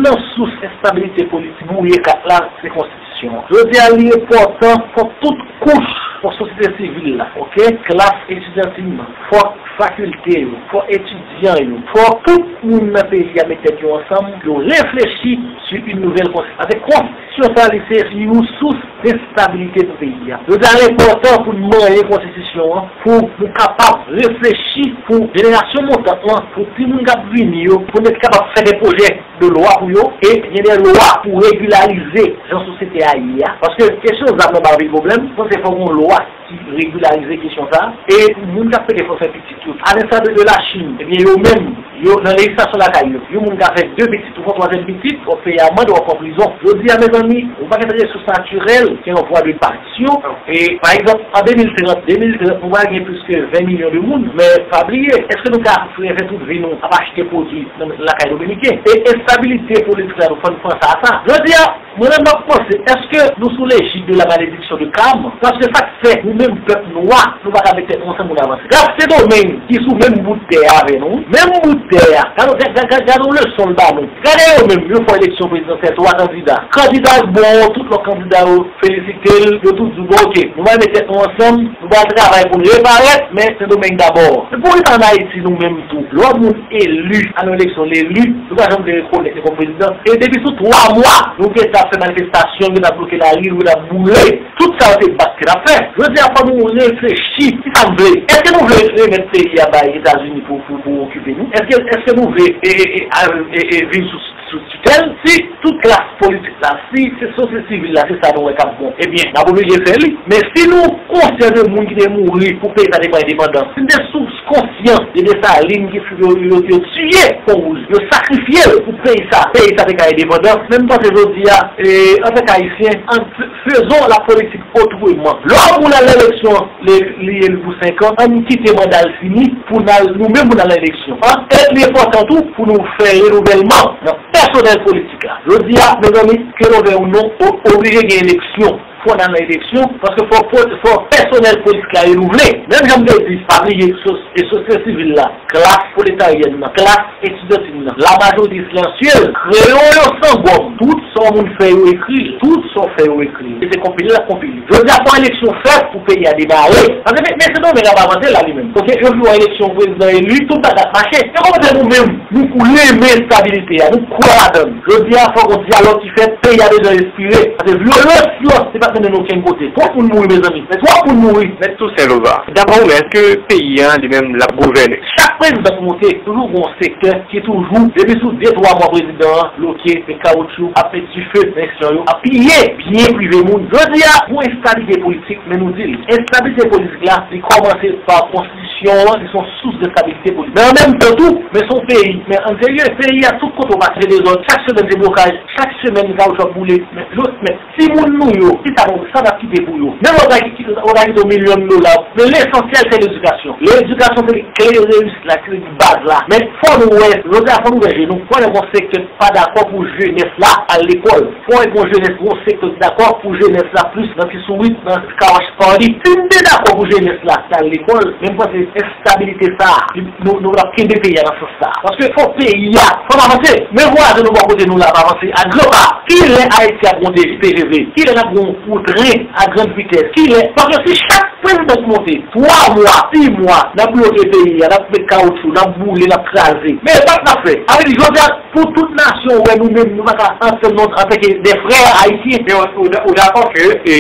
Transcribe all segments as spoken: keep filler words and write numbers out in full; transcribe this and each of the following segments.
Nan sous enstabilite politik bwouye kat la, se konstitisyon an. Jodi a, li enpòtan, fòk tout kouch, fòk sosyete sivil la, oke, klas etidyantin nan, fòk fakilte yo, fòk etidyan yo, fòk tout moun nan peyi a met tèt yo ansanm, yo reflechi sou yon nouvèl konstitisyon. Paske konstitisyon sa, li se yon sous enstabilite pou peyi a. Jodi a, li enpòtan pou n manyen konstitisyon an, pou nou kapab reflechi pou jenerasyon montant lan, pou timoun k ap vini yo, pou n kapab fè de pwojè de lwa pou yo, e gen de lwa pou regilarize jan sosyete a ye a. Paske kesyon zam nan pa anpil pwoblèm, m panse fòk gen yon lwa ki regilarize kesyon sa. E moun k ap pede fò fè pitit yo, a lensta de, de Lachin, ebyen, yo menm, yo, nan lejislasyon lakay yo, yon moun ka fè de pitit, ou fè twazyèm pitit, w ap peye amann, w ap pran prizon. Jodi a, mezanmi, yon pakèt resous natirèl ki an vwa de pati. E, pa egzanp, an de mil trant, de mil trant, nou pral gen plis ke ven milyon de moun, men pa bliye, èske nou ka fè tout vi nou ap achte pwodui nan lakay dominiken? E enstabilite politik la, nou fò n panse a sa. Jodi a, mwen menm m ap panse, èske nou sou lejid de la malediksyon de Kam? Paske sa k fè nou menm pèp nwa, nou pa ka met tèt nou ansanm pou n avanse. Gad Sendomeng ki sou menm bout tè a avè nou, menm bout tè a. Gad, gad, gad, gad yon leson l ba nou. Gade yo menm, yo fè eleksyon prezidansyèl, twa kandida. Kandida k bon, tout lòt kandida yo felisite l, yo tout di, bon, oke, nou pral met tèt nou ansanm, nou pral travay pou n reparèt, men Sendomeng dabò. Men pou rive ann Ayiti, nou menm tou, lè yon moun eli, al nan eleksyon, l eli, nou pa janm vle rekonèt li kòm prezidan. E depi sou twa mwa, nou gentan ap fè manifestasyon, nou gentan ap bloke lari, nou gentan ap boule. Tout sa yo te bat ke n ap fè. Jodi a, fò nou reflechi, kisa n vle? Èske nou vle remèt peyi a bay Etazini pou, pou, pou okipe nou? Èske, èske nou vle e, e, e, a, e, e, viv sou, sou titèl? Si tout klas politik la, si se sosyete sivil la, se sa nou wè k ap bon, ebyen, n ap oblije fè li. Men si nou konsyan de moun ki te mouri pou peyi sa te pran endepandans, si n te sou konsyan de Desalin ki yo, yo, yo tiye Pon Wouj, yo sakrifye l pou peyi sa, peyi sa te ka endepandan. Men m panse jodi a, e, antanke Ayisyen, ann f-, faisons la politique autrement. Lè yon moun al nan eleksyon, li, li eli pou senk an, ann kite manda l fini pou n al, nou menm pou n al nan eleksyon. An, e li enpòtan tou pou nou fè renouvèlman nan pèsonèl politik la. Jodi a, mezanmi, ke nou vle ou non, o-, oblije gen eleksyon. Fò n al nan eleksyon, paske fò, fò, fò pèsonèl politik la renouvle. Menm jan m te di, pa bliye, sos-, e sosyete sivil la, klas pwoletaryèn nan, klas etidyantin nan, lamajorite silansyez, kreyon yo san gòm. Tout sa yon moun fè, yo ekri l. Tout sa w fè, yo ekri l. E se konpile l ap konpile. Jodi a, fò eleksyon fèt pou peyi a demare. Paske men, men Sendomeng ap avanse la li menm. Kote yo jwe yon eleksyon prezidan eli, tout bagay ap mache. Se kòmsi nou menm, nou kou renmen estabilite a, nou kwè ladan l. Jodi a, fò gon dyalòg ki fèt, peyi a bezwen respire. Paske vyolans lan, se p ap mennen n okenn kote. Twòp moun mouri, mezanmi. Men twòp moun mouri. Mèt Toussaint Louvard, dapre ou menm, èske peyi a, li menm, l ap gouvène? Chak prezidan ki monte, toujou gon sektè ki toujou, depi sou de twa mwa prezidan an, bloke, met kawotchou, ap met dife nan eleksyon yo, ap piye byen prive moun. Jodi a, gon enstabilite politik, men nou di l. Enstabilite politik la, li kòmanse pa konstitisyon an, li se yon sous de enstabilite politik. Men an menm tan tou, men se yon peyi, men ann serye, peyi a tout kote w pase se dezòd, chak semèn se blokaj, chak semèn kawotchou ap boule, men, men timoun nou yo, kisa nou, sa n ap kite pou yo? Menm lè w ta ki-, w ta kite yon milyon dola, men lesansyèl se ledikasyon. Ledikasyon se kle reyisit la, se baz la. Men fò nou wè, jodi a fò nou wè je nou, fò lè gon sektè pa dakò pou jenès la al lekòl. Fò gen yon jenès, yon sektè ki dakò pou jenès la plis nan ti sourit, nan car wash party. Si n te dakò pou jenès la, l al lekòl, men m panse enstabilite sa a, li, nou, nou t ap kenbe peyi a nan sans sa a. Paske fò peyi a, fò n avanse. Men vwazen nou bò kote nou la ap avanse a gran pa. Kilè Ayiti ap gen yon T G V? Kilè n ap gen yon tren a grande vitès? Kilè? Paske si chak prezidan ki monte, twa mwa, sis mwa, n ap bloke peyi a, n ap met kawotchou, n ap boule, n ap kraze. Men e pa sa n ap fè. Sa vle di, jodi a, pou tout nasyon wè nou menm, nou pa ka ansanm nou antanke de frè ayisyen. Men ou, ou, ou dakò ke, e,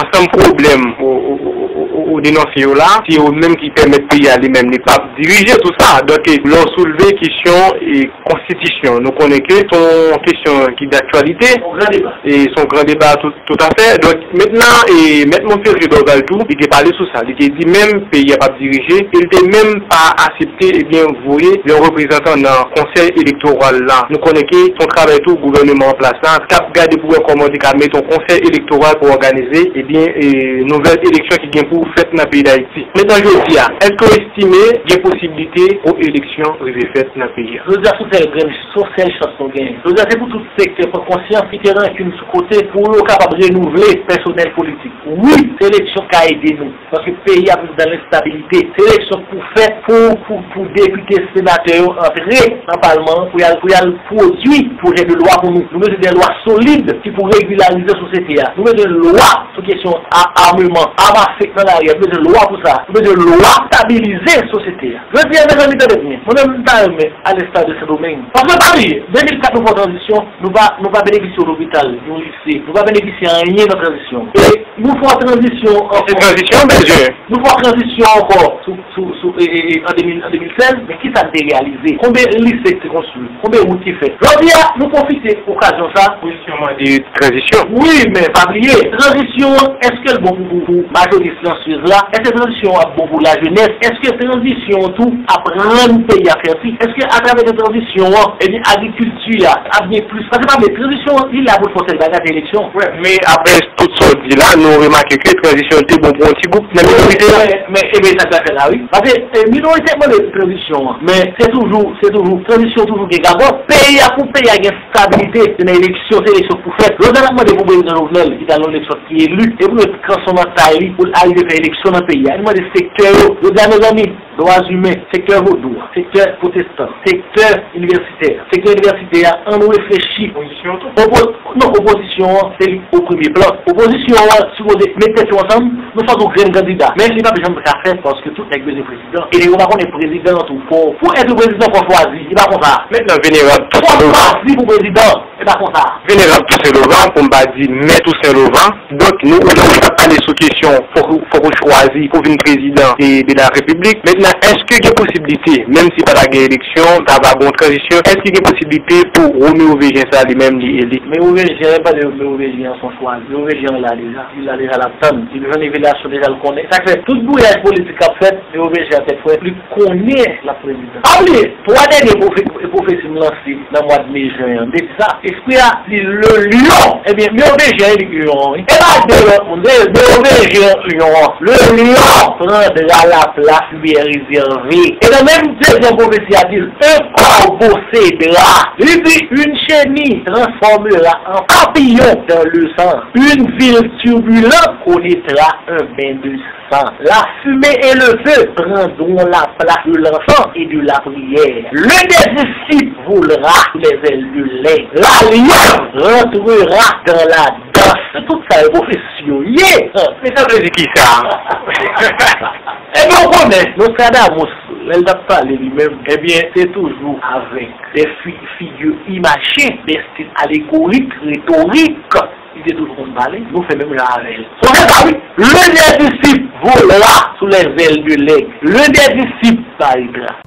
ansanm pwoblèm ou, ou, ou, ou, ou denonse yo la, se yo menm ki pèmèt peyi a li menm, li p ap dirije tou sa. Donk, e, lè w soulve kesyon, e, konstitisyon, nou konnen ke se yon kesyon ki daktyalite. Yon gran deba. E se yon gran deba tout, toutafè. Donk, mentnan, e, Mèt Monferrier Dorval tou, li te pale sou sa. Li te di menm peyi a p ap dirije, e li te menm pa aksepte, ebyen, voye yon reprezantan nan konsèy elektoral la. Nou konnen ke se yon travay tou gouvèneman an plas la, k ap gade pou wè kòman li ka mete yon konsèy elektoral pou òganize, ebyen, e, nouvèl eleksyon ki gen pou pou fèt nan peyi Dayiti. Mentnan jodi a, èske w estime gen posiblite pou eleksyon rive fèt nan peyi a? Jodi a, se yon sèl grenn, se yon sèl chans nou genyen. Jodi a, se pou tout sektè pran konsyans, kite rankin sou kote, pou yo kapab renouvle pèsonèl politik. Wi, se eleksyon k ka ede nou. Paske peyi a viv dan lenstabilite. Se eleksyon k pou fèt pou, pou, pou depite, senatè yo antre nan palman an pou y al, pou y al pwodui pwojè de lwa pou nou. Nou bezwen de lwa solid ki pou regilarize sosyete a. Nou bezwen lwa sou kesyon a, ameman, amafe nan lari a. Nou bezwen lwa pou sa. Nou bezwen lwa stabilize sosyete a. Jodi a, mezanmi, tande byen. Mwen menm, m ta renmen, alenstar de Sendomeng. Paske pa bliye, de mil kat nou fè yon tranzisyon, nou pa, nou pa benefisye yon lopital, yon lise, nou pa benefisye anyen nan tranzisyon. E nou fè yon tranzisyon ankò. Se tranzisyon, bezwen. Nou fè yon tranzisyon ankò sou, sou, sou, e, e, e, an de mil, an de mil sèz, men kisa n te reyalize? Konbyen lise ki te konstwi? Konbyen wout ki fèt? Jodi a, nou pwofite okazyon sa. Opozisyon mande tranzisyon. Wi, men pa bliye, tranzisyon an, èske l bon pou, pou, pou majorite silansye la? Èske tranzisyon an ap bon pou lajenès? Èske tranzisyon an tou ap rann peyi a fètil? Èske atravè de tranzisyon an, ebyen, agrikilti a ap gen plis? Paske pa bliye, tranzisyon an, li la pou l fè yon sèl bagay, se eleksyon. Wi, men apre tout sa w di la, nou remake ke tranzisyon te bon pou yon ti gwoup nan minorite a. Men, men, ebyen, sa k ap fè la, wi. Paske, e, minorite ap mande tranzisyon an, men se toujou, se toujou, tranzisyon toujou gen gagòt. Peyi a, pou peyi a gen stabilite, se nan eleksyon, se eleksyon k pou fèt. Jodi a, n ap mande pou prezidan Jovenel, ki t al nan eleksyon, ki eli, e pou l met kanson nan tay li, pou l arive fè eleksyon nan peyi a. N mande sektè yo, jodi a, mezanmi, dwa imen, sektè vodou a, sektè pwotestan, sektè inivèsitè a. Sektè inivèsitè a, ann reflechi. Opozisyon tou. Opo-, non, opozisyon an, se li o premye plan. Opozisyon an sipoze met tèt yo ansanm, nou chwazi yon grenn kandida. Men li p ap janm ka fèt paske tout nèg bezwen prezidan. E yo pa konnen prezidan an tou fò. Pou èt prezidan, fò chwazi. E pa konsa. Mentnan, venerab Toussaint Louvin. Fò chwazi pou prezidan. E pa konsa. Venerab Toussaint Louvin, pou m pa di mè Toussaint Louvin. Donk, nou, ojòdi, n ap pale sou kesyon, fòk, fòk ou chwazi pou vin prezidan de, de la Repiblik. Mentnan, èske gen posiblite, menm si pa ta gen eleksyon, ta va gen yon tranzisyon, èske gen posiblite pou Roméo Végin sa li menm li eli? Men Roméo Végin, pa de Roméo Végin an son chwa. Roméo Végin an la deja. Li la deja, l ap tann. Li jwenn revelasyon deja, l konnen. Sa k fè tout bouyaj politik k ap fèt, Roméo Végin an tèt frèt. Li konnen l ap prezidan. Pa bliye, twa dènye pwofe-, pwofesi m lanse nan mwa de me, jen an, m te di sa. Espri a di le lion. Ebyen, Roméo Végin an, li lyon an, wi. E pa de lòt moun, de, Roméo Végin an, lyon an. Le lion prendra la place lui est réservée. E nan menm dezyèm pwofesi a di l, un corbeau cédera. Li di, une chenille transformera en papillon dans le sang. Une ville turbulente connaîtra un bain de sang. La fumée et le feu prendront la place de l'encens et de la prière. L'un des disciples volera sous les ailes de l'aigle. L'alliance rentrera dans la danse. Se tout sa yo pwofesi yo ye. Men sa vle di kisa? Ebyen, ou konnen, Nostradamus, lè l t ap pale li menm, ebyen, se toujou avèk de fi-, figi imaje, de stil alegorik, retorik. Li te toujou konn pale, nou fè menm jan avè l. Sonje sa, wi. L'un des disciples volera sous les ailes de l'aigle. L'un des disciples paraîtra.